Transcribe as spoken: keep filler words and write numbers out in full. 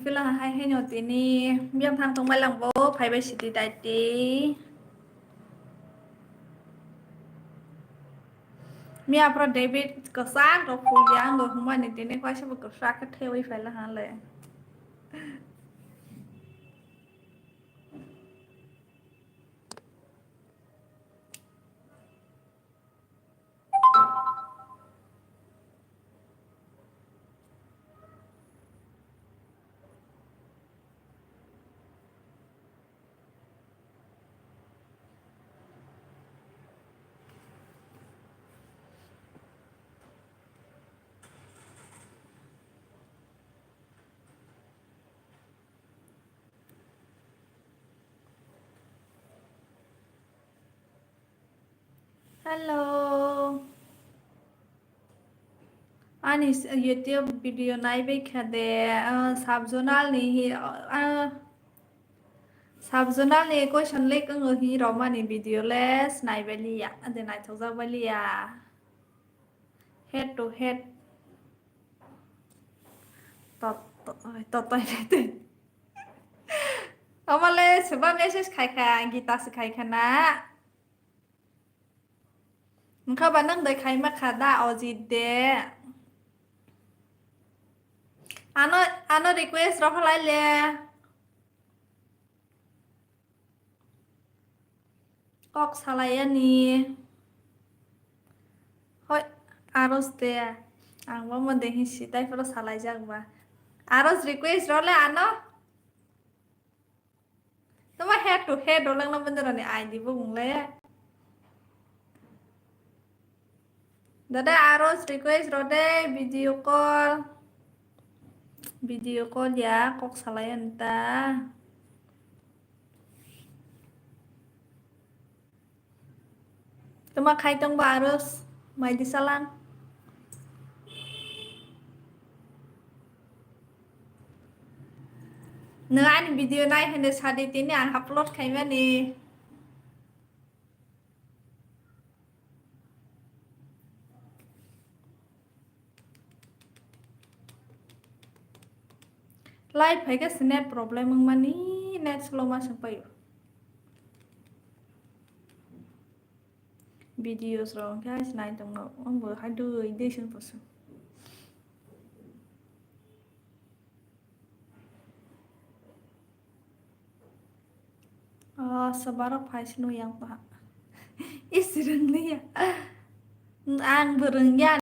Pila hai hai no tini biyang thang tong bai lang bo phai bai sidi dai ti. Miya pro David kwchak rok phul ya ang bo humani tini kaisa bo kwchak khe thewi phai la ha le. Hello. Ani s-, YouTube video naibai kha de, ah, sub zonal ni hi, ah, sub zonal ni question lek wngwi hi romani video le snaibai liya, ade naithokjak bai liya. Head to head. Tot-, tot-, tot-, tot-, Omo le soba message khai kha, Gita se khai kha na. Wngkha ba nwng dai khai ma kha da, Ojit de. Ano, ano request rw kha lai le. Kok salai ani. Hoi, Aros de. Ang bo mo de hi si tai phoro salai jak ba. Aros request rw le ano. Tamo head to head rw lang no bende rani I D bo wng le. Dada Aros request rw de video call. Video call ya kok salai ani ta. Tama khai tong ba Aros mai di salang. Nang ani video nai hende sadi tini ang upload khai mani. Live phaikhe se net problem wngmani, net slow ma swngpaio. Videos rok hwnkhe hai se nai tongno, omo hai dui dui swngpaso. Oh, sobarok phai se nung yang paha. Is rwngya. Ang bo rwngya.